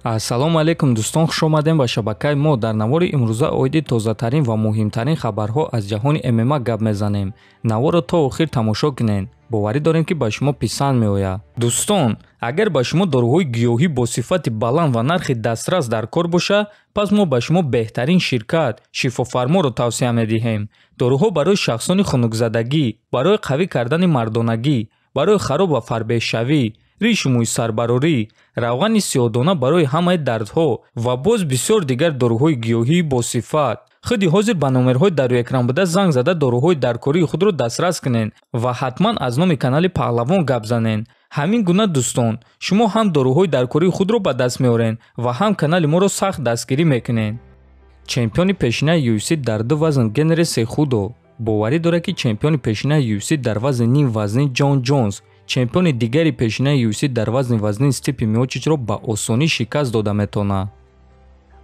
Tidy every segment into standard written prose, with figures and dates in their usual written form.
Ассалому алайкум, дӯстон, хуш омадем ба шабакаи мо. Дар навори имрӯза оиди тозатарин ва муҳимтарин хабарҳо аз ҷаҳони ММА гап мезанем. Наворро то охир тамошо кунед, боварӣ дорем, ки ба шумо писанд меояд. Дӯстон, агар ба шумо доруҳои гиёҳӣ бо сифати баланд ва нархи дастрас дар кор бошад, пас мо ба шумо беҳтарин ширкат Шифофарморо тавсия медиҳем. Доруҳо барои шахсони хунукзадагӣ, барои қавӣ кардани мардонагӣ, барои хароб ва фарбеҳшавӣ, ришу мӯи сарбарорӣ, равғани сиёҳдона барои ҳамаи дардҳо ва боз бисёр дигар доруҳои гиёҳии босифат. Худи ҳозир ба номерҳои дар рӯи экран буда занг зада, доруҳои даркории худро дастрас кунед ва ҳатман аз номи канали Паҳлавон гап занед. Ҳамин гуна, дӯстон, шумо ҳам доруҳои даркории худро ба даст меоред ва ҳам канали моро сахт дастгирӣ мекунед. Чемпиони пешинаи UFC дар ду вазн Генри Сехудо боварӣ дорад, ки чемпиони пешинаи UFC дар вазни ним вазнӣ Ҷон Ҷонс чемпиони дигари пешинаи UFC дар вазни вазнин Стипи Миочичро ба осонӣ шикаст дода метавонад.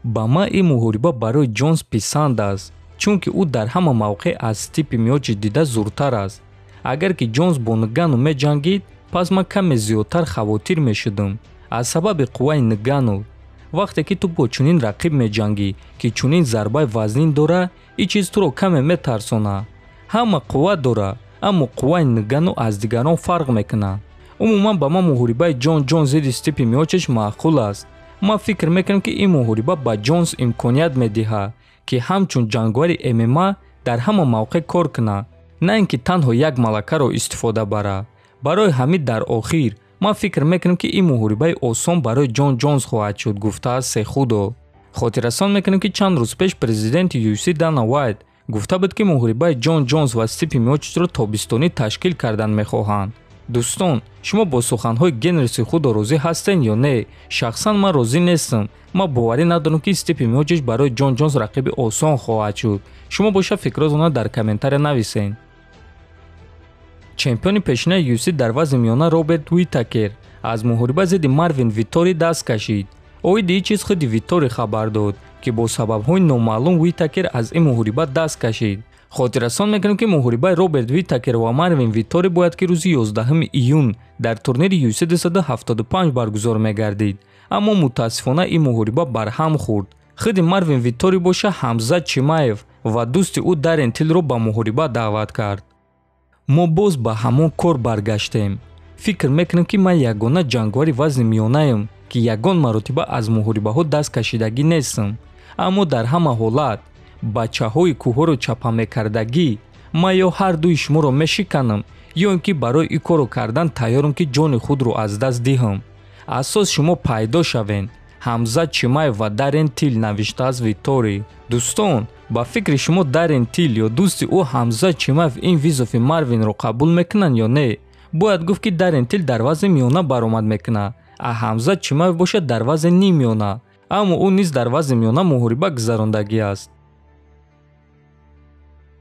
Ба ман ин муҳориба барои Ҷонс писанд аст, чунки ӯ дар ҳама мавқеъ аз Стипи Миочич дида зуртар аст. Агар ки Ҷонс бо Нгану меҷангид, пас ман каме зиёдтар хавотир мешудам аз сабаби қувваи Нгану. Вақте ки ту бо чунин рақиб меҷангӣ, ки чунин зарбаи вазнин дора, ин чиз туро каме метарсонад. Ҳама қувват дорад, аммо қувваи Нгану аз дигарон фарқ мекунад. Умуман, ба ман муҳорибаи Ҷон Ҷонс зидди Стипи Миочич маъқул аст. Ман фикр мекунам, ки ин муҳориба ба Ҷонс имконият медиҳад, ки ҳамчун ҷанговари ММА дар ҳама мавқеъ кор кунад, на ин ки танҳо як малакаро истифода барад. Барои ҳамин дар охир ман фикр мекунам, ки ин муҳорибаи осон барои Ҷон Ҷонс хоҳад шуд, гуфтааст Сехудо. Хотиррасон мекунем, ки чанд рӯз пеш президенти UFC Дана Уайт гуфта буд, ки муҳорибаи Ҷон Ҷонс ва Стипи Миочичро тобистонӣ ташкил кардан мехоҳанд. Дӯстон, шумо бо суханҳои Генри Сехудо розӣ ҳастед ё не? Шахсан ман розӣ нестам. Ман боварӣ надорам, ки Стипи Миочич барои Ҷон Ҷонс рақиби осон хоҳад шуд. Шумо боша фикротонро дар комментария нависед. Чемпиони пешинаи UFC дар вазни миёна Роберт Уитакер аз муҳориба зидди Марвин Витори даст кашид. Оиди ин чиз худи Витори хабар дод, ки бо сабабҳои номаълум Уитакер аз ин муҳориба даст кашид. Хотиррасон мекунем, ки муҳорибаи Роберт Уитакер ва Марвин Витори бояд ки рӯзи 11 июн дар турнири UFC 275 баргузор мегардид, аммо мутаассифона ин муҳориба барҳам хӯрд. Худи Марвин Витори боша Ҳамзат Чимаев ва дӯсти ӯ Дарен Тилро ба муҳориба даъват кард. Мо боз ба ҳамон кор баргаштем. Фикр мекунем, ки ман ягона ҷанговари вазни миёнаем, ки ягон маротиба аз муҳорибаҳо даст кашидагӣ нестам. Аммо дар ҳама ҳолат, бачаҳои кӯҳҳоро чапа мекардагӣ, ман ё ҳар дуи шуморо мешиканам, ё ин ки барои ин корро кардан тайёрам, ки ҷони худро аз даст диҳам. Асос шумо пайдо шавед, Ҳамзат Чимаев ва Дарен Тил, навиштааст Витори. Дӯстон, ба фикри шумо, Дарен Тил ё дӯсти ӯ Ҳамзат Чимаев ин вызов и Марвинро қабул мекунанд ё не? Бояд гуфт, ки Дарен Тил дар вазни миёна баромад мекунад, а Ҳамзат Чимаев бошад дар вазни ниммиёна, аммо ӯ низ дар вазни миёна муҳориба гузарондагӣ аст.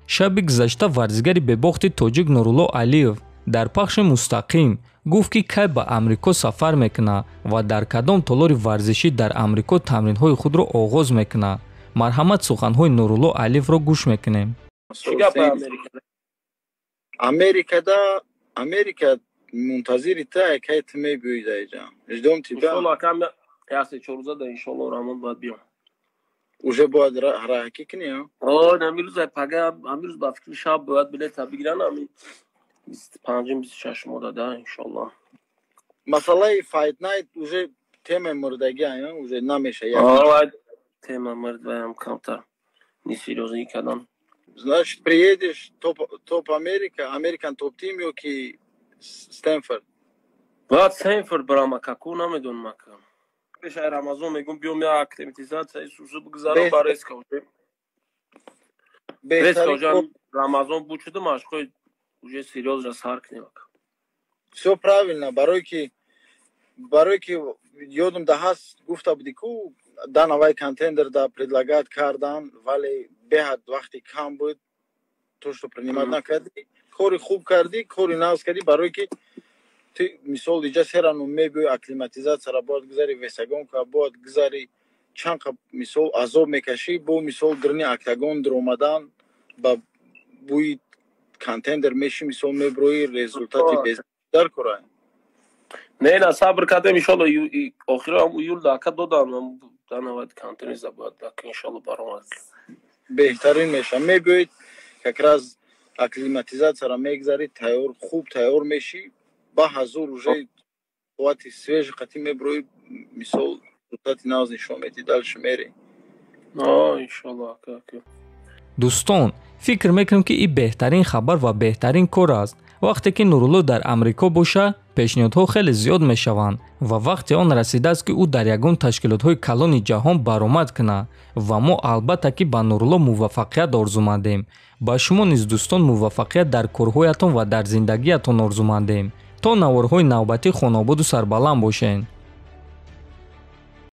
Шаби гузашта варзигари бебохти тоҷик Нурулло Алиев дар пахши мустақим гуфт, ки кай ба Амрико сафар мекунад ва дар кадом толори варзишӣ дар Амрико тамринҳои худро оғоз мекунад. Марҳамат, суханҳои Нурулло Алиевро гӯш мекунем. Америкада, Америка мунтазири та, кай ту мебиёӣ даиҷа? Ждём тебя. Ясе чорӯза да, иншолло, Рамон бояд биём. Уже бояд ҳаракӣ кунӣ? Амирӯз пага, амирӯз ба фикри шаб бояд билета бигиран, ами 25-ум, 26-ум да, иншолло. Масъалаи Fight Night уже тема мурдагӣ, уже намеша. Тема мурд, ваям камтар несерьёзный кардан. Значит, приедешь топ, топ Америка, American Top Team ё ки Стэнфорд? Бояд Стэнфорд барам, акаку, намедонам, ака. Пешаи Рамазон мегум, биём, я акклиматизация сусу бигзарам ба резко уже. Резко уже Рамазон буд шуда, машқҳои уже серьёзно сар кунем, ака. Все правильно, барои ки ёдум да ҳаст, гуфта буди, ку Дана Вай Contender да предлагать кардан, вале беҳад вақти кам буд, то что принимать накардӣ. Кори хуб кардӣ, кори нағз кардӣ, барое ки ту мисол иҷа серану мебиёй, акклиматизация ра бояд гузари, весогонка бояд гузари, чанд қа мисол азоб мекашӣ, бо мисол дирни октагон дуромадан ба бӯи Contender меши, мисол меброи, результат и дар кора. Не, на, сабр кардем, иншолло, охиро ҳам июл ака додам, Дана Вайт contender бояд, иншолло, баромад. Беҳтарин меша. Мебиёед, как раз акклиматизатсияро мегзарӣ, тайёр, хуб тайёр мешӣ, ба ҳазур уже қуввати свежий қатӣ мебироӣ, мисол, результати нағз нишон медиҳӣ, дальше мерӣ. Иншолло, ака, ака. Дӯстон, фикр мекунем, ки ин беҳтарин хабар ва беҳтарин кор аст. Вақте ки Нурулло дар Амрико боша, пешниҳодҳо хеле зиёд мешаванд ва вақти он расидааст, ки ӯ дар ягон ташкилотҳои калони ҷаҳон баромад кунад. Ва мо, албатта, ки ба Нурулло муваффақият орзумандем. Ба шумо низ, дӯстон, муваффақият дар корҳоятон ва дар зиндагиятон орзумандем. То наворҳои навбатӣ хонободу сарбаланд бошед.